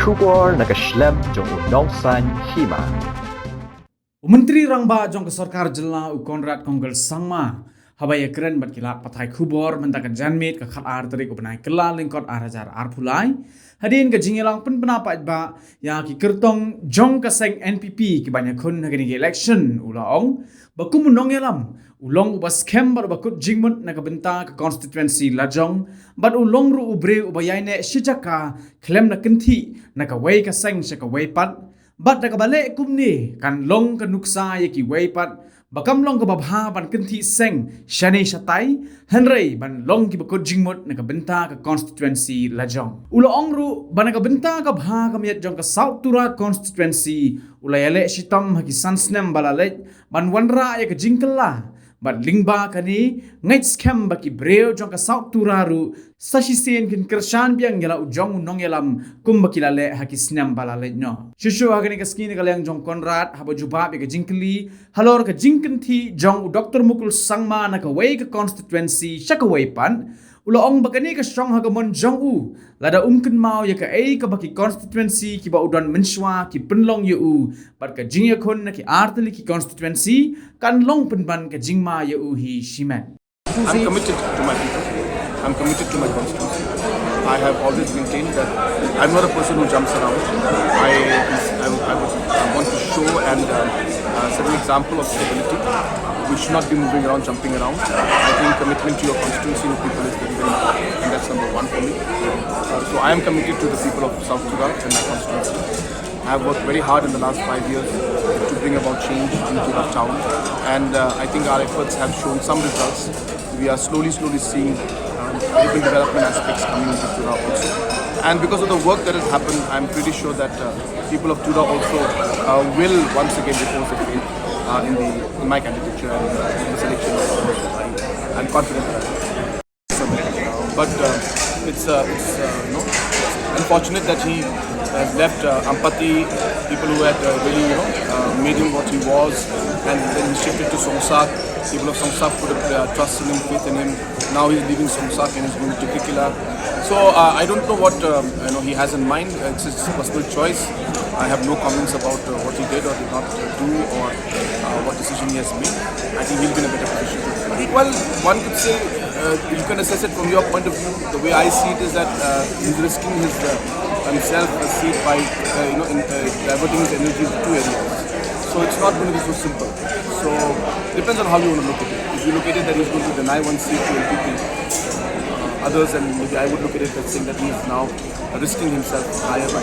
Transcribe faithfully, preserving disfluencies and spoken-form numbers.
Khubor na ka shlem jong u Nongsaiñ Hima. U Myntri Rangbah jong ka Sorkar Jylla u Conrad Kongkal Sangma haba ïakren bad ki lad pathai khubor mynta ka janmiet ka khatar tarik u bnai Kyllalyngkot ar hajar arphew lai, hadien ka jingïalang pynbna paidbah ïa ki kyrtong jong ka seng N P P ki ban ïakhun ha kane ka election, u la ong ba kum u nongïalam u long uba skhem bad uba kut jingmut na ka bynta ka constituency lajong, bad u long ruh u briew uba ïaineh shi jaka khlem da kynthih na kawei ka seng sha kawei pat, bad da kaba leh kumne kan long ka nuksa ïa kiwei pat ba kam long kaba bha ban kynthih seng shane shatai, hynrei ban long kiba kut jingmut na ka bynta ka constituency lajong. U la ong ruh ba na ka bynta ka bha ka miat jong ka South Tura constituency u la ïaleh shitom ha ki san snem ba la leit ban wanrah ïa ka jingkylla, bad lyngba kane ngeit skhem ba ki briew jong ka South Tura ruh sa shisien kin kyrshan biang ïa la u jong u nongïalam kumba ki la leh ha ki snem ba la leit noh. Shuh shuh ha kane ka sngi na ka liang jong Conrad haba jubab ïa ka jingkylli halor ka jingkynthih jong u Doctor Mukul Sangma na kawei ka constituency sha kawei pat, u la ong ba kane ka shong ha ka mon jong u lada um kynmaw ïa kaei kaba ki constituency kiba u don mynshuwa ki pynlong ïa u, bad ka jingïakhun na ki artylli ki constituency kan long pynban ka jingma ïa u hi shimet. I'm committed to my people. I'm committed to my constituency. I have always maintained that I'm not a person who jumps around. I, I, I would, uh, want to show and, uh, uh, set an example of stability. We should not be moving around, jumping around. I think commitment to your constituency and your people is very, very important, and that's number one for me. Uh, so I am committed to the people of South Tura and my constituency. I have worked very hard in the last five years to bring about change in Tura town, and, uh, I think our efforts have shown some results. We are slowly, slowly seeing, um, urban development aspects coming into Tura also. And because of the work that has happened, I'm pretty sure that, uh, people of Tura also, uh, will once again repose their faith, uh, in the, in my candidature and, uh, in the selection. I'm confident of that. But, uh, it's, uh, it's, uh, you know, unfortunate that he has left, uh, Ampati, people who had, uh, really, you know, uh, made him what he was, and then he shifted to Songsak. People of Songsak put a, uh, trust in him, faith in him. Now he's leaving Songsak and he's going to Tikila. So, uh, I don't know what, um, you know, he has in mind. Uh, it's his personal choice. I have no comments about, uh, what he did or did not, uh, do, or, uh, what decision he has made. I think he'll be in a better position. Well, one could say, uh, you can assess it from your point of view. The way I see it is that, uh, he's risking his, uh, himself a seat by, uh, you know, in, uh, diverting his energy to two areas. So it's not going to be so simple. So depends on how you want to look at it. If you look at it that he's going to deny one seat to N P P, uh, others, and maybe I would look at it as saying that he is now risking himself higher by